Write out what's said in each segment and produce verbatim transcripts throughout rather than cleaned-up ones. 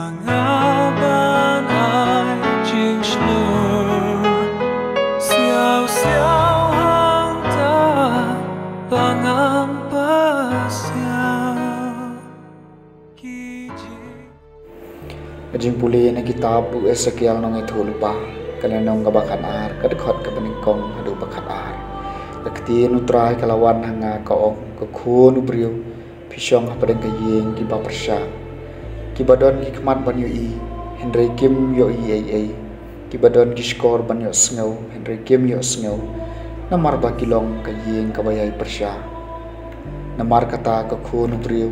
Nga ban ai jingshlur siaw siaw hangta ba ngam pasiaw. Ki jing- Ka jingpule na kitab u Esekiel nongïathuhlypa, ka lynnong kaba khatar, ka dkhot kaba nyngkong haduh ba khatar. Ka ktien U Trai ka la wan ha nga ka ong, ko khun u briew, phi shong hapdeng ka ïing kiba pyrshah, kiba don ki khmat ban ïohi, hynrei kim ïohi ei ei, kiba don ki shkor ban ïohsngew, hynrei kim ïohsngew, namar ba ki long ka ïing kaba ïai pyrshah. Namar kata, ko khun u briew,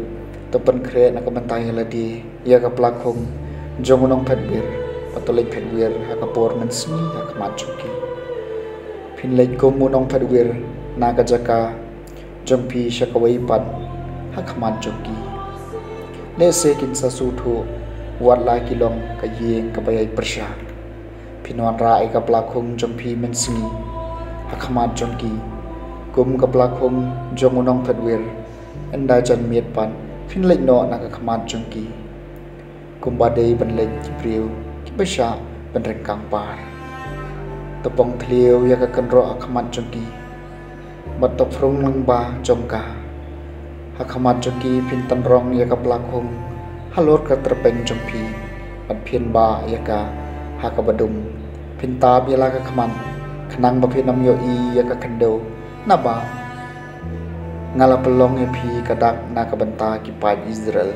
to pynkhreh na ka bynta ïa lade ïa ka plakhung jong u nongphetwir, bad to leit phetwir ha ka por mynsngi ha khmat jong ki. Phin leit kum u nongphetwir na ka jaka jong phi sha kawei pat ha khmat jong ki, lehse kin sa sngewthuh wat la ki long ka ïing kaba ïai pyrshah. Phin wanrah ïa ka plakhung jong phi mynsngi ha khmat jong ki, kum ka plakhung jong u nongphetwir. Ynda janmiet pat phin leit noh na ka khmat jong ki, kumba dei ban leit ki briew kiba shah ban ryngkang par. To pong thliew ïa ka kynroh ha khmat jong ki, bad to phrung lyngba jong ka. Ha khmat jong ki phin tynrong ïa ka plakhung halor ka tyrpeng jong phi, bad phin bah ïa ka ha kaba dum. Phin tap ïa la ka khmat, khnang ba phin ym ïohi ïa ka khyndew, naba nga la pynlong ïa phi ka dak na ka bynta ki paid Israel.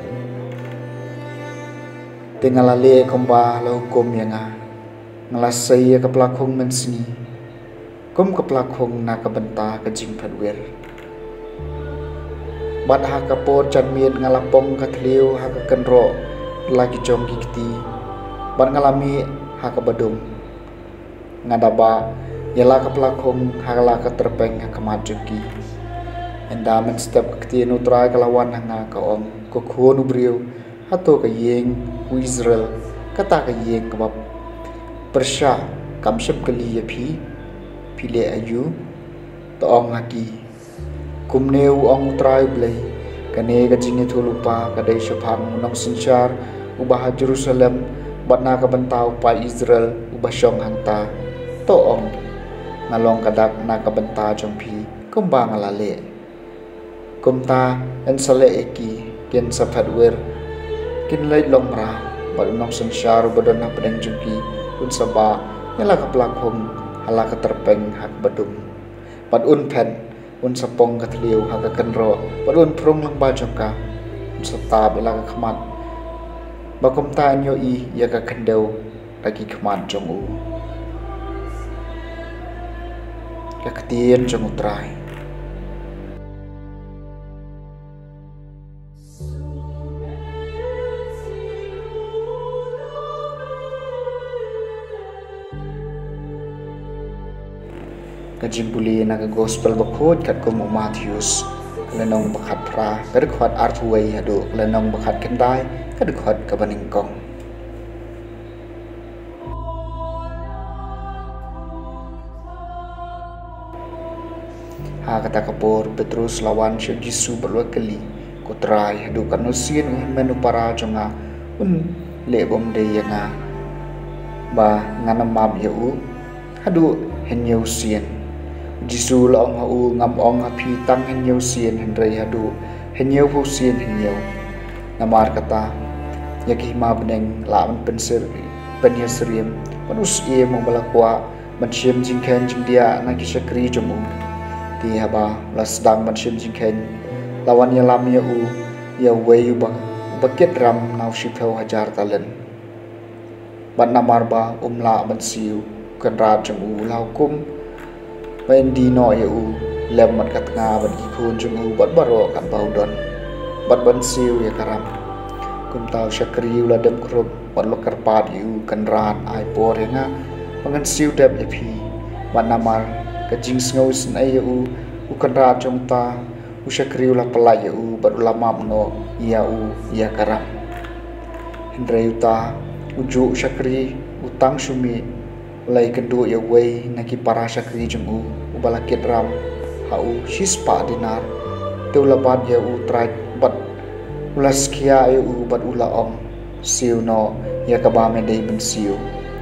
Te nga la leh kumba la hukum ïa nga. Nga la sei ïa ka plakhung mynsngi kum ka plakhung na ka bynta ka jingphetwir. Bad ha ka por janmiet nga la pong ka thliew ha ka kynroh la ki jong ki kti, bad nga la mih ha kaba dum. Nga da bah ïa la ka plakhung ha la ka tyrpeng ha khmat jong ki. Ynda mynstep ka ktien U Trai ka la wan ha nga, ka ong, ko khun u briew, hato ka ïing u Israel, kata ka ïing kaba pyrshah, kam shym kylli ïa phi? Phi leh aïu? To ong ha ki, kumne u ong U Trai U Blei, kane ka jingïathuhlypa ka dei shaphang u nongsynshar uba ha Jerusalem, bad na ka bynta u paid Israel uba shong hangta. To ong, nga long ka dak na ka bynta jong phi, kumba nga la leh. Kumta yn sa leh ïa ki, kin sa phetwir, kin leit long mraw, bad u nongsynshar uba don hapdeng jong ki un sa bah ïa la ka plakhung ha la ka tyrpeng ha kaba dum, bad un phet, un sa pong ka thliew ha ka kynroh, bad un phrung lyngba jong ka, un sa tap ïa la ka khmat, ba kumta yn ïohi ïa ka khyndew da ki khmat jong u. Ka ktien jong U Trai. Ka jingpule na ka Gospel bakhuid katkum u Mathaios, ka lynnong ba khatphra, ka dkhot arphew wei haduh ka lynnong ba khatkhyndai, ka dkhot kaba nyngkong. Ha kata ka por u Petros u la wan sha u Jisu bad u la kylli, Ko Trai, haduh katno sien u hynmen u para jong nga un leh bymdei ïa nga, ba ngan ym map ïa u? Haduh hynñiew sien. U Jisu u la ong ha u, Ngam ong ha phi tang hynñiew sien, hynrei haduh hynñiewphew sien hynñiew. Namar kata, ïa ka hima bneng lah ban pynsyriem, pynïasyriem ban u syiem uba la kwah ban shim jingkheiñ jingdiah na ki shakri jong u. Te haba u la sdang ban shim jingkheiñ, la wan ïalam ïa u ïa uwei uba, uba kit ram na u shiphew hajar talent. Bad namar ba um lah ban siew, u kynrad jong u u la hukum ba yn die noh ïa u lem bad ka tnga bad ki khun jong u bad baroh katba u don, bad ban siew ïa ka ram. Kumta u shakri u la dem khrup bad u la kyrpad ïa u, Kynrad, ai por ïa nga ba ngan siew dep ïa phi. Bad namar ka jingsngew isynei ïa u, u kynrad jong uta u shakri u la pyllait ïa u bad u la map noh ïa u ïa ka ram. Hynrei uta, ujuh u shakri, u tang shu mih, u la ïakynduh ïa uwei na ki para shakri jong u, uba la kit ram ha u shispah dinar. Te u la bat ïa u trai bad u la skhiah ïa u bad u la ong, Siew noh ïa kaba me dei ban siew.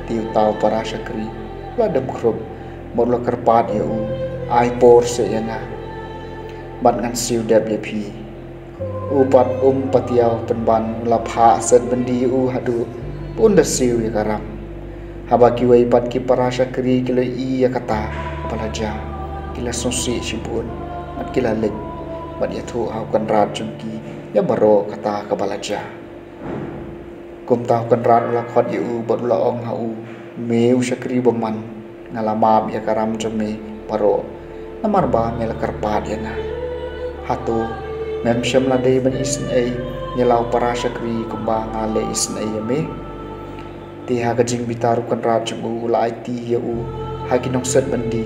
Te uta u para shakri u la dem khrup bad u la kyrpad ïa u, ai por seh ïa nga bad ngan siew dep ïa phi. U pat um patiaw pynban, u la phah set byndi ïa u haduh ba un da siew ïa ka ram. Haba kiwei pat ki para shakri ki la ïohi ïa kata kaba la jia, ki la sngewsih shibun bad ki la leit bad ïathuh ha u kynrad jong ki ïa baroh kata kaba la jia. Kumta u kynrad u la khot ïa u bad u la ong ha u, me u shakri bymman, nga la map ïa ka ram jong me baroh namar ba me la kyrpad ïa nga. Hato mem shym la dei ban isynei ïa la u para shakri kumba nga la isynei ïa me? Te ha ka jingbitar u kynrad jong u u la aiti ïa u ha ki nongset byndi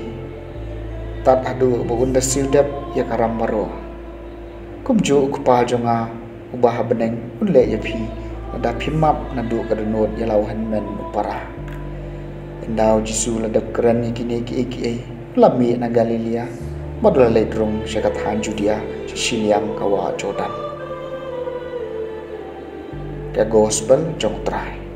tad haduh ba un da siew dep ïa ka ram baroh. Kumjuh u Kpa jong nga uba ha bneng un leh ïa phi lada phim map naduh ka dohnud ïa la u hynmen u para. Ynda u Jisu u la dep kren ïa kine kiei kiei, u la mih na Galilaïa bad u la leit rung sha ka thaiñ Judia sha shiliang ka wah Jordan. Ka Gospel jong u Trai.